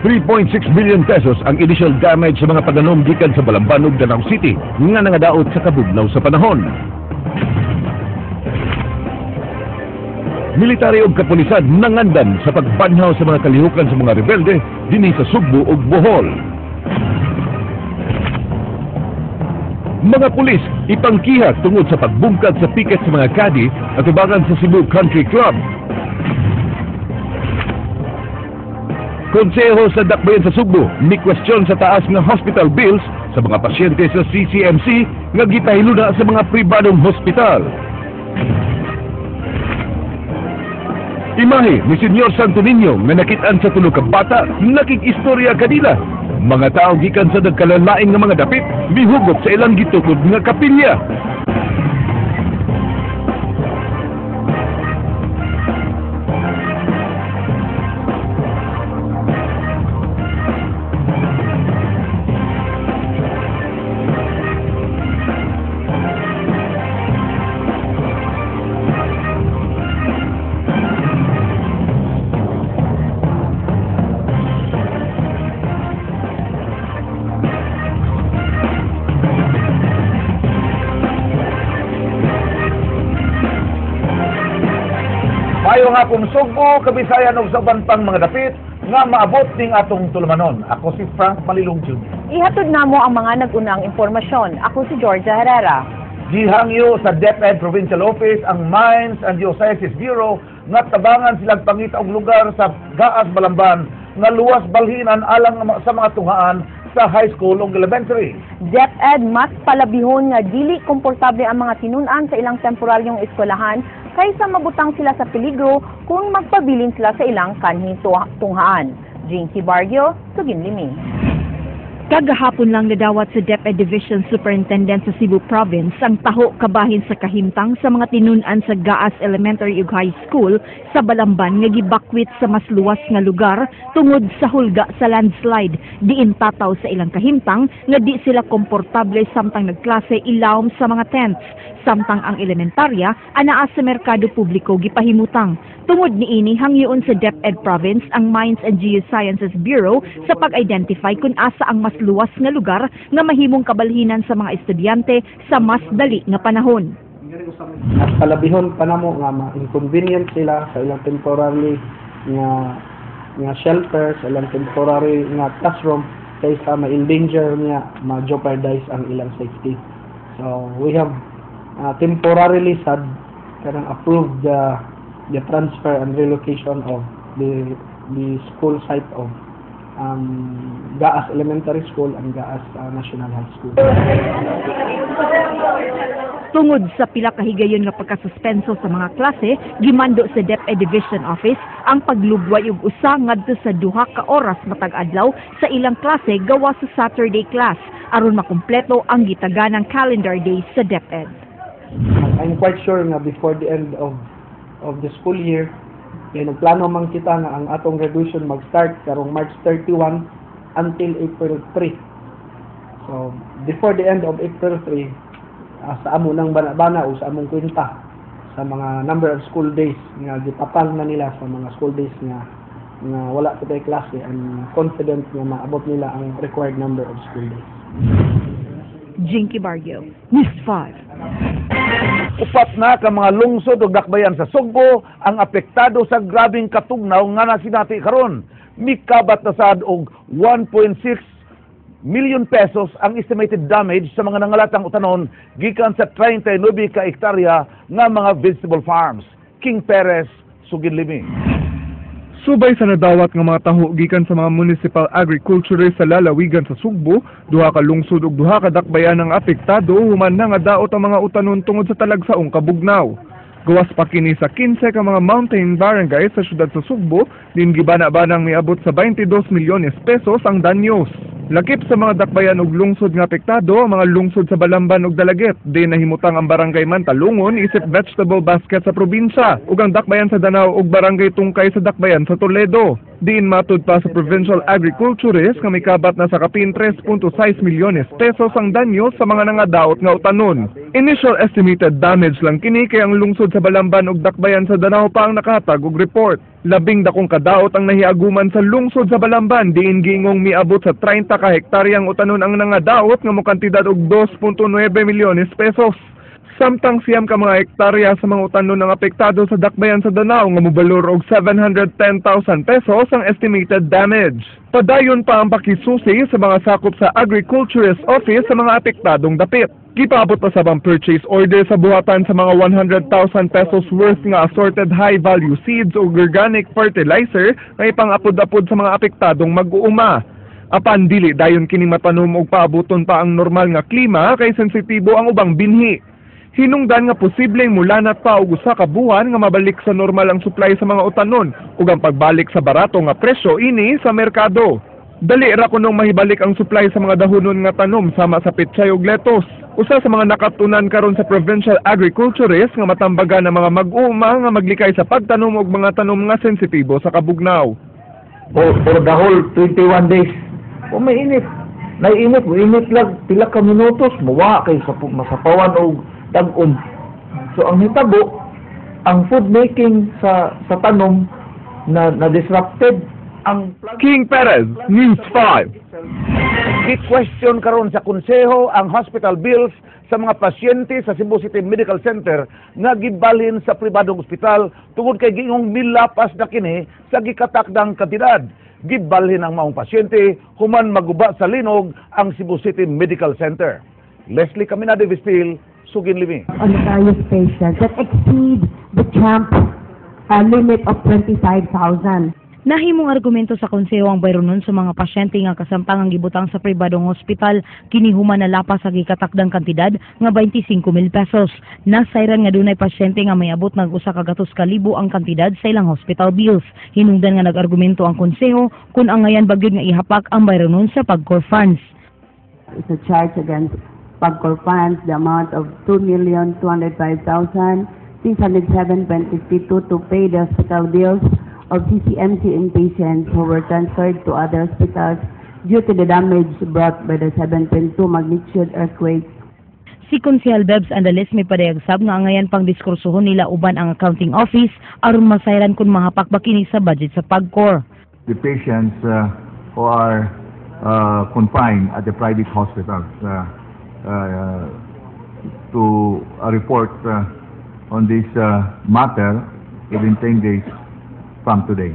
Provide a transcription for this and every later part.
3.6 million pesos ang initial damage sa mga pananom gikan sa Balamban ug Danao City nga nangadaot sa kabugnaw sa panahon. Military ug kapulisan nangandam sa pagbanhaw sa mga kalihukan sa mga rebelde dinhi sa Sugbo ug Bohol. Mga pulis ipangkiha tungod sa pagbungkag sa piket sa mga kadi at tubangan sa Cebu Country Club. Konseho sa Dakbayan sa Sugbo ni kwestiyon sa taas nga hospital bills sa mga pasyente sa CCMC nga gipahiluna sa mga pribadong hospital. Imahe ni Senyor Santo Niño nga nakit-an sa tulo ka bata nakikistorya kanila. Mga tao gikan sa nagkalalaing nga mga dapit mihugot sa ilang gitukod nga kapilya. Maayong hapon Sugbo, Kabisayan ug sa uban pang mga dapit nga maabot ning atong tulumanon. Ako si Frank Malilong Jr. Ihatod namo ang mga nag-unang impormasyon. Ako si Georgia Herrera. Gihangyo sa DepEd Provincial Office ang Mines and Geosciences Bureau nga tabangan silang pangita og lugar sa Gaas Balamban nga luwas balhinan alang sa mga tunghaan sa high school ug elementary. DepEd mas palabihon nga dili komportable ang mga tinun-an sa ilang temporaryong eskwelahan kaysa mabutang sila sa peligro kung magpabilin sila sa ilang kanhing tunghaan. Jinky Barrio, Suginlimi. Kagahapon lang nadawat sa DepEd Division Superintendent sa Cebu Province ang taho kabahin sa kahimtang sa mga tinun-an sa Gaas Elementary ug High School sa Balamban nga gibakwit sa mas luwas nga lugar tungod sa hulga sa landslide. Diin tataw sa ilang kahimtang nga di sila komportable samtang nagklase ilawom sa mga tents, samtang ang elementarya anaa sa merkado publiko gipahimutang. Tungod niini, hangyoon sa DepEd Province ang Mines and Geosciences Bureau sa pag-identify kung asa ang mas luwas nga lugar nga mahimong kabalhinan sa mga estudyante sa mas dali nga panahon. At palabihon pa namo nga ma-inconvenient sila sa ilang temporary nga shelter, sa ilang temporary nga classroom kaysa ma-endanger niya, ma-jeopardize ang ilang safety. So we have temporarily sad kanang approved the transfer and relocation of the school site of Gaas Elementary School and Gaas National High School. Tungod sa pila ka higayon nga pagkasuspenso sa mga klase, gimando sa DepEd Division Office ang paglubway og usa ngadto sa 2 ka oras matag adlaw sa ilang klase gawa sa Saturday class aron makumpleto ang gitaganang calendar days sa DepEd. I'm quite sure nga before the end of the school year, kay nagplano man kita nga ang atong graduation mag-start karong March 31 until April 3. So before the end of April 3, sa amo ng bana-bana o sa among kwenta sa mga number of school days nga gitapal na nila sa mga school days nga wala pa tay klase, I'm confident nga maabot nila ang required number of school days. Jinky Barrio, News 5. Upat na ka mga lungsod ug dakbayan sa Sugbo ang apektado sa grabeng katugnaw nga nasinati karon. Mikabat na sad og 1.6 million pesos ang estimated damage sa mga nangalatang utanon gikan sa 39 ka hektarya nga mga vegetable farms. King Perez, Suginlimi. Subay sa nadawat nga mga taho gikan sa mga municipal agriculturist sa lalawigan sa Sugbo, 2 ka lungsod ug 2 ka dakbayan ang apektado human na nga daot ang mga utanon tungod sa talagsaong kabugnaw. Gawas pa kini sa 15 ka mga mountain barangay sa syudad sa Sugbo, din gibana-banang miabot sa 22 milyones pesos ang danyos. Lakip sa mga dakbayan ug lungsod nga apektado ang mga lungsod sa Balamban ug Dalaguete, din nahimutang ang barangay Mantalungon isip vegetable basket sa probinsya ug ang dakbayan sa Danao ug barangay Tungkay sa dakbayan sa Toledo. Diin matud pa sa provincial agriculturist nga mikabat na sa kapin 3.6 milyones pesos ang danyo sa mga nangadaot nga utanon. Initial estimated damage lang kini kay ang lungsod sa Balamban ug Dakbayan sa Danao pa ang nakahatag og report. Labing dakong kadaot ang nahiaguman sa lungsod sa Balamban, diin giingong miabot sa 30 ka hektaryang utanon ang nangadaot nga mokantidad og 2.9 milyones pesos. Samtang 9 ka mga hektarya sa mga utanon ang apektado sa Dakbayan sa Danao nga mobalor og 710,000 pesos ang estimated damage. Padayon pa ang pakisusi sa mga sakop sa Agriculturist Office sa mga apektadong dapit. Gipaabot pa sab ang purchase order sa buhatan sa mga 100,000 pesos worth nga assorted high-value seeds ug organic fertilizer nga ipang-apod-apod sa mga apektadong mag-uuma. Apan dili dayon kini matanom og paabuton pa ang normal nga klima kay sensitibo ang ubang binhi. Hinungdan nga posibleng mulanat pa og usa ka buwan nga mabalik sa normal ang supply sa mga utanon ug ang pagbalik sa barato nga presyo ini sa merkado. Dali ra kunong mahibalik ang supply sa mga dahonon nga tanom sama sa pechay ug lettuce. Usa sa mga nakatunan karon sa provincial agriculturist nga matambagan ang mga mag-uuma nga maglikay sa pagtanom og mga tanom nga sensitibo sa kabugnaw. For the whole 21 days. Kung may init, naiinit, init lang pila ka minutos, muwa kay sa masapawan og dag-om. So ang hitabo, ang food making sa tanom na disrupted ang King Perez, News 5. Gi-question karon sa konseho ang hospital bills sa mga pasyente sa Cebu City Medical Center nga gibalhin sa pribadong ospital tungod kay giingong milapas na kini sa gikatakdang kantidad. Gibalhin ang maong pasyente human maguba sa linog ang Cebu City Medical Center. Leslie Caminade Vistil, Sugin Limi. On various patients that exceed the CHAMP limit of 25,000. Nahimong argumento sa konseho ang bayronon sa mga pasyente nga kasamtangang gibutang sa pribadong ospital kini human nalapas sa gikatakdang kantidad nga 25,000 pesos. Nasayran nga dunay pasyente nga mayabot nag 100,000 ang kantidad sa ilang hospital bills. Hinungdan nga nag-argumento ang konseho kung angayan ba gyud nga ihapak ang bayronon sa PAGCOR funds. It's a charge against PAGCOR funds, the amount of 2,205,607.52 to pay the hospital bills of CCMC inpatients who were transferred to other hospitals due to the damage brought by the 7.2 magnitude earthquake. Si Konsehal Bebs Andales may padayag sab nga angayan pang diskursohon nila uban ang accounting office aron masayran kung mahapak ba kini sa budget sa PAGCOR. The patients who are confined at the private hospitals to report on this matter within 10 days from today.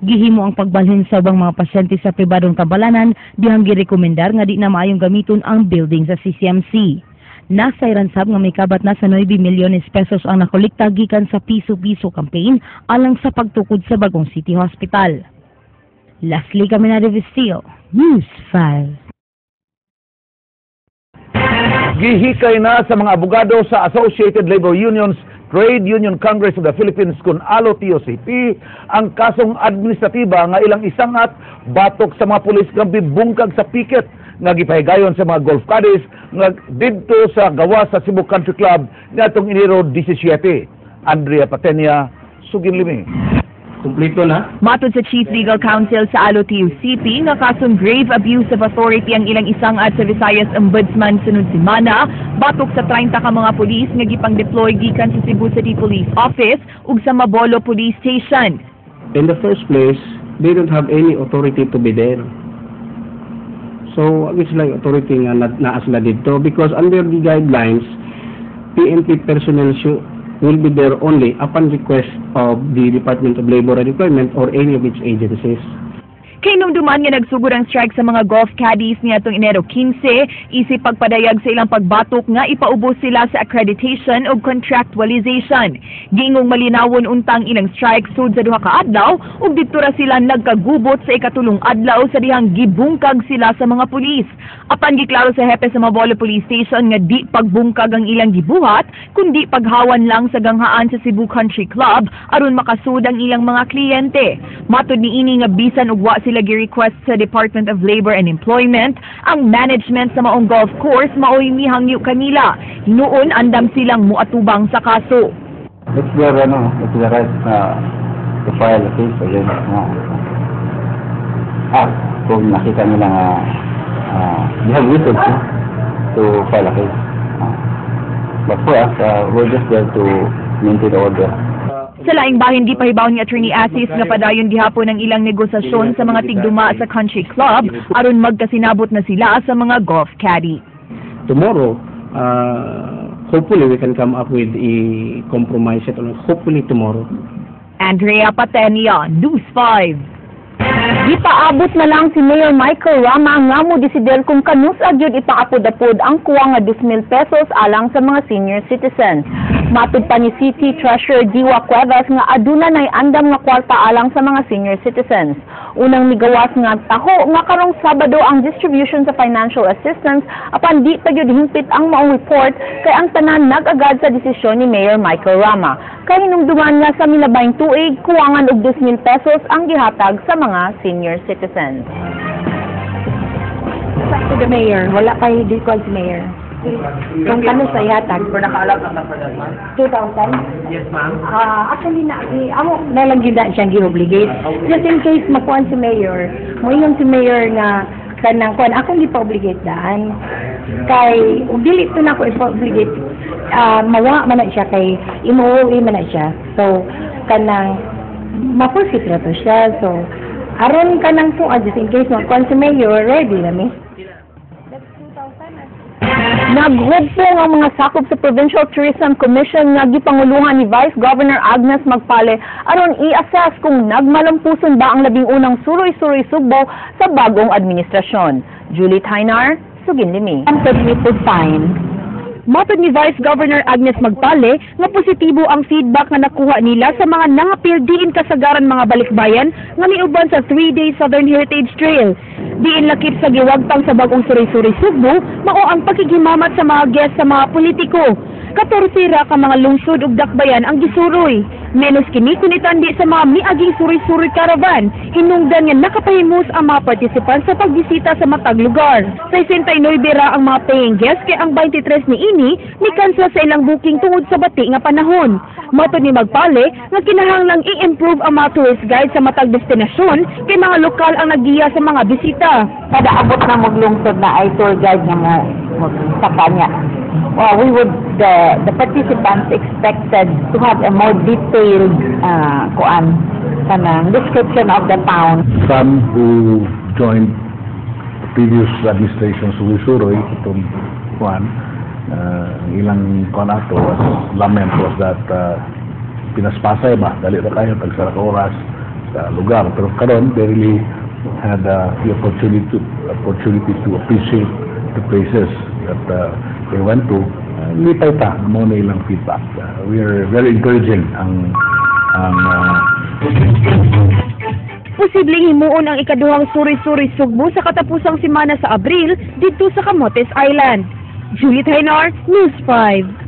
Gihimo ang pagbalhin sa ubang mga pasyente sa pribadong tambalanan dihang girekomendar nga di na maayong gamiton ang building sa CCMC. Nasayran sab nga may kabat na sa 9 milyones pesos ang nakolekta gikan sa piso-piso campaign alang sa pagtukod sa bagong City Hospital. Leslie Caminade Vistil, News 5. Gihikay na sa mga abogado sa Associated Labor Unions Trade Union Congress of the Philippines kun ALO TUCP ang kasong administratiba nga ilang isangat batok sa mga pulis nga bibungkag sa picket nga gipahigayon sa mga golf caddies nga didto sa gawas sa Cebu Country Club niadtong Enero 17. Andrea Patenia, Sugin Limi. Kumplito na. Matod sa Chief Legal Counsel sa ALO TUCP nga kasong grave abuse of authority ang ilang isangat sa Visayas Ombudsman sunod semana batok sa 30 ka mga pulis nga gipang-deploy gikan sa Cebu City Police Office ug sa Mabolo Police Station. In the first place, they don't have any authority to be there. So, wag sila yung authority nga naa sila didto because under the guidelines, PNP personnel will be there only upon request of the Department of Labor and Employment or any of its agencies. Kay numduman nga nagsugod ang strike sa mga golf caddies niadtong Enero 15, isip pagpadayag sa ilang pagbatok nga ipaubos sila sa accreditation ug contractualization. Giingong malinawon untang ilang strike sud sa duha ka adlaw ug didto ra sila nagkagubot sa ikatulong adlaw sa dihang gibungkag sila sa mga pulis. Apan giklaro sa hepe sa Mabolo Police Station nga di pagbungkag ang ilang gibuhat kundi paghawan lang sa ganghaan sa Cebu Country Club aron makasud ang ilang mga kliyente. Matod niini nga bisan og wa sila gi-request sa Department of Labor and Employment, ang management sa maong golf course maoy mihangyo kanila. Hinuon andam silang muatubang sa kaso. It's their right na To file a case against nga kung nakita nila nga they have reasons, no, to file a case. But for us, we're just there to maintain the order. Sa laing bahin, gipahibaw ni Attorney Asis nga padayon gihapon ang ilang negosasyon sa mga tigduma sa country club aron magkasinabot na sila sa mga golf caddy. Tomorrow, hopefully we can come up with a compromise settlement. Hopefully tomorrow. Andrea Patenia, News 5. Gipaabot na lang si Mayor Michael Rama nga mo desider kung kanusa gyud ipaapod-apod ang kuwang nga 2,000 pesos alang sa mga senior citizens. Matud pa ni City Treasurer Diwa Cuevas nga aduna nay andam nga kwarta alang sa mga senior citizens. Unang migawas nga taho nga karong Sabado ang distribution sa financial assistance, apan di pa gyud hingpit ang maong report kay ang tanan nag-agad sa desisyon ni Mayor Michael Rama. Kahinumduman nga sa milabayng tuig, kuwangan og 2,000 pesos ang gihatag sa mga senior citizens. To the mayor, wala pa di ko si mayor. Kung kano sa ihatag. Pero nakaalam na for that, ma'am? 2,000? Yes, ma'am. Ah, actually na amo na lang gyud na siyang gi-obligate. Just in case makuan si mayor, moingon si mayor nga kanang kuan, akong gipa-obligate daan. Kay ug dili to na ako ipa-obligate, mawa man na siya kay imuwi man na siya. So kanang ma-forfeit ra to siya. So aron kanang tuwa, just in case makuan si mayor, ready na mi. Naghugpong ang mga sakop sa Provincial Tourism Commission nga gipanguluhan ni Vice Governor Agnes Magpale aron i-assess kung nagmalampuson ba ang 11ng Suroy-Suroy Sugbo sa bagong administrasyon. Julie Tainar, Suginlimi. Wanted to sign. Matod ni Vice Governor Agnes Magpale nga positibo ang feedback nga nakuha nila sa mga nangapil diin kasagaran mga balikbayan nga miuban sa 3-day Southern Heritage Trail. Diin lakip sa giwagtang sa bagong Suroy-Suroy Sugbo, mao ang pagkikihimamat sa mga guest sa mga politiko. 14 ra ka mga lungsod ug dakbayan ang gisuroy. Menos kini kun itandi sa mga miaging Suroy-Suroy Caravan, hinungdan nga nakapahimus ang mga participants sa pagbisita sa matag lugar. 69 ra ang mga paying guests kay ang 23 niini ni-cancel sa ilang booking tungod sa bati nga panahon. Matod ni Magpale nga kinahanglang i-improve ang mga tourist guide sa matag destinasyon kay mga lokal ang naggiya sa mga bisita. Kada abot na maglungsod na ay tour guide nga mo sa kanya. Well, we would the participants expected to have a more detailed kuan kanang description of the town. Some who joined the previous administration, Suroy-Suroy, itong kuan, ilang kuan ato was lament was that pinaspasay ba, dali ra kayo, tagsa ka oras sa lugar. Pero karon they really had the opportunity to appreciate the places that they went to. Lipay ta, mao na ilang feedback. We are very encouraging ang Posibleng himuon ang ikaduhang Suroy-Suroy Sugbo sa katapusang semana sa Abril didto sa Camotes Island. Juliet Hainar, News 5.